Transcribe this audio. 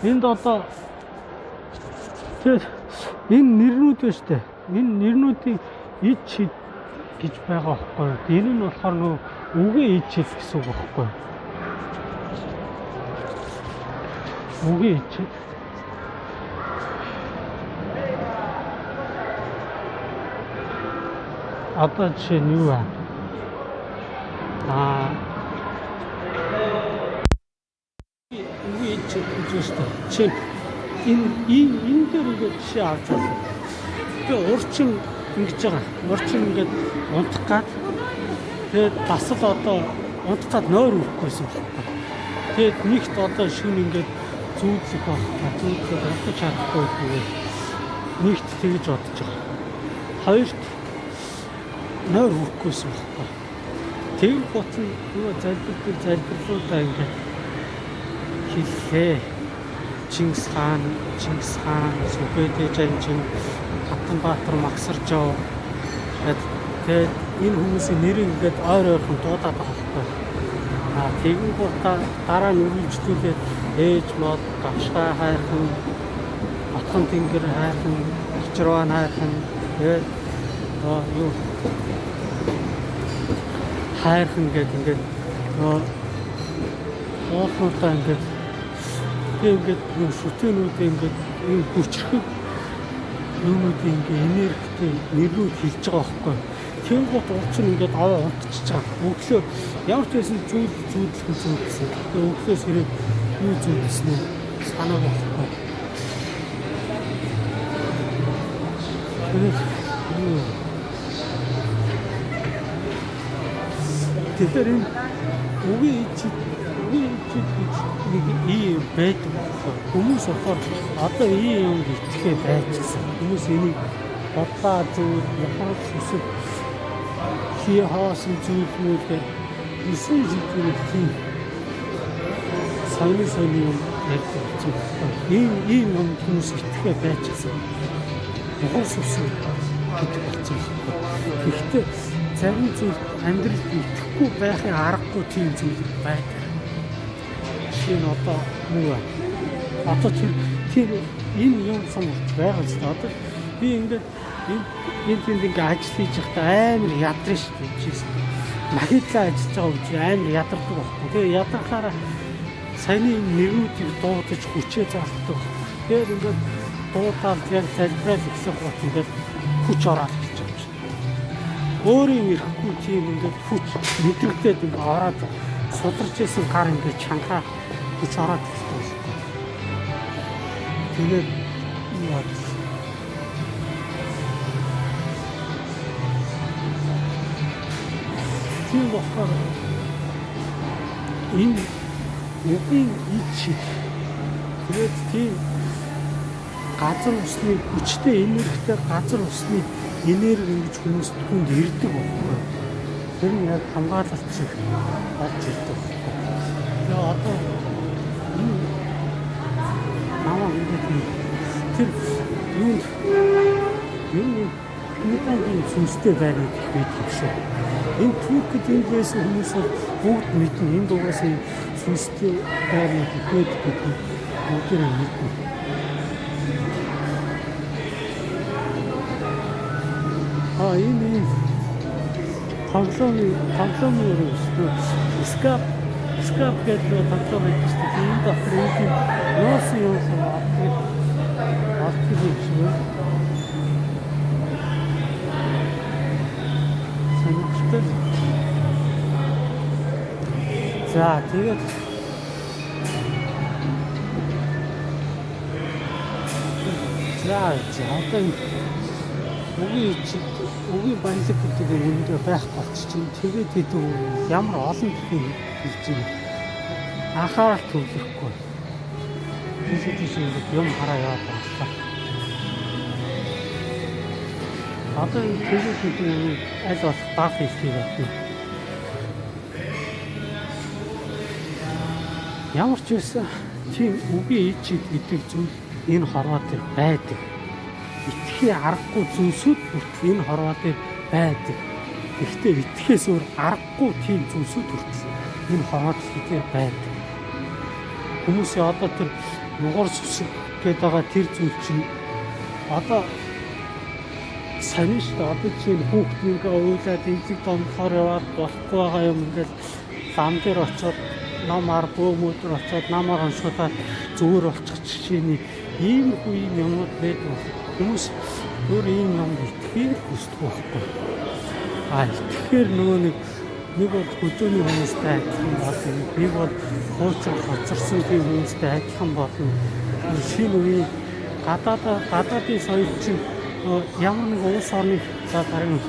Энд одоо тэгээд энэ нэрнүүд байна шүү дээ. Энэ нэрнүүдийн ид шид гэж байгаа байхгүй юу? Энэ нь болохоор нөгөө үгийн ид шид гэсэн үг байхгүй юу? Үгийн ид шид. Одоо жишээ нь юу вэ? Үгийн ид шид гэж байна шүү дээ. Жишээ нь энэ дээр ингээд жишээ авч байна. Тэгээ урчин ингэж байгаа. Урчин ингээд унтах гад. Тэгээд бас л одоо унтах гад нойр өрөхгүйсэн байхгүй. Тэгээд нэгт одоо шүн ингээд зүүдлэх байхгүй. Зүүдлэх унтаж чадахгүй гэдэг нэгт тэгж бодож байгаа. Хоёрт нойр өрөхгүйсэн байхгүй. Тэгэн гут нь нөгөө залбирдаг залбирлуудаа ингээд хэллээ. Чингис хаан, Сүбэдэй жанжин, Хатанбаатар, Магсаржав тэгээд энэ хүмүүсийн нэрийг ингээд ойр ойрхон дуудаад байгаа байхгүй. Тэгэн гутаа дараа нь үргэлжлүүлээд ээж мод, Гавшгай хайрхан, Батхан тэнгэр хайрхан, Очирван хайрхан, тэгээд юу хайрхан гэдэг ингээд нөгөө уулнуудаа ингээд тэгээд ингээд шүтэнүүд ингээд ийм хүчрхэг юмнууд ингээд энергитэй нэрнүүд хэлж байгаа байхгүй. Тэнгуут урчин ингээд аваа унтчихж байгаа. Өглөө ямар ч байсан зүүдлэх нь зүүдсэн. Тэгээ өглөөс ирээд юу зүүдсэн нь санааг байхгүй. Тэгээд тэгэхээр энэ үгийн ид шид гэж нэг ийм байдаг байхгүй. Хүмүүс болохоор одоо ийм юм итгэхээ байжсан. Хүмүүс энийг бодлоо зүйл, яхаа сүсэг хий хоосон зүйл мүлгээд 9 жилийн тийм сони юм ярьдаг болсон байхгүй. Ийм юм хүмүүс итгэхээ байжсан. Яхаа сүсэг гэдэг болсон байхгүй. Гэхдээ зарим зүйл амьдралд итгэхгүй байхын аргагүй тийм зүйл байдаг. Жишээ нь одоо юу вэ? Одоо тэр энэ юм сум байгаа ч одоо би ингээд энэ тэнд ингээд ажил хийж байхдаа амар ядрна шүү дээ. Махидлаа ажиллаж байгаа үеч амар ядардаг байхгүй. Тэгээ ядрахаараа саяны нэрүүдийг дуудаж хүчээ заалгадаг. Тэгээд ингээд дуудаад яг залбирал ихсэн гут ингээд хүч ороод гэж байгаа юм шиг. Өөрийн ирэхгүй тийм ингээд хүч мэдрэгдээд ингээд ороод сударч исэн гар ингээд чанхаа хүч ороод ирсэн байхгүй. Тэгээд тийм болохоор энэ үгийн ид шид тэгээд тийм газар усны хүчтэй энергитэй газар усны энерги ингэж хүмүүст хүнд ирдэг байхгүй. Тэр нь яг хамгаалалт шиг болж ирдэг байхгүй. Тэгээ одоо энэ намаа ингээд тэр юунд юу Махмедангийн сүнстэй байрнууд их байдаг юм шүү. Энэ Туркид энд байсан хүмүүс бол бүгд мэднэ. Энд угаасаа сүнстэй байрнууд их байдаг гэдгийг бүгдээрээ мэднэ. Энэ тоглоомын өрөө шүү. Скап гэдэг тоглоом байдаг шүү дээ. Энэ дотор энэ нуусан юм авдаг юм шиг байна. Сонирхолтой. За тэгээд за одоо үгийн баялаг гэдэг юм өндөө байхгүй болчих. Тэгээд хэдэн ямар олон дахин хэлж байна. Анхаарал төвлөрөхгүй. Тийш ингээд юм хараа яваад байгаа. Одоо энэ тэгээд хэдэн юм аль болох баг хэлхийг бодно. Ямар ч байсан тийм үгийн ид шид гэдэг зүйл энэ хорвоо дээр байдаг. Итгэхээ аргагүй зүйлсүүд хүртэл энэ хорвоо дээр байдаг. Гэхдээ итгэхээс өөр аргагүй тийм зүйлсүүд хүртэл энэ хорвоо дэлхий дээр байдаг. Хүмүүсийн одоо тэр Монгол сүсэг гэдэг байгаа тэр зүйл чинь одоо сонин шүү дээ. Одоо чинь хүүхд ингээ уйлаад эвлэг домлохоор яваад болохгүй байгаа юм ингээл лам дээр очиод нам ар бөөмөдөр очиод намаар уншуулаад зүгээр болчих жишээний ийм хүү ийм юмнууд байдаг. Хүмүүс өөр ийм юм итгэхийг хүсдэг байхгүй. А итгэхээр нөгөө нэг бол хөдөөний хүмүүстэй адилхан болно. Нэг бол хуучин хоцорсон тийм хүмүүстэй адилхан болно. Шинэ үеийн гадаадын соёл чинь ямар нэг улс орны за дараагийн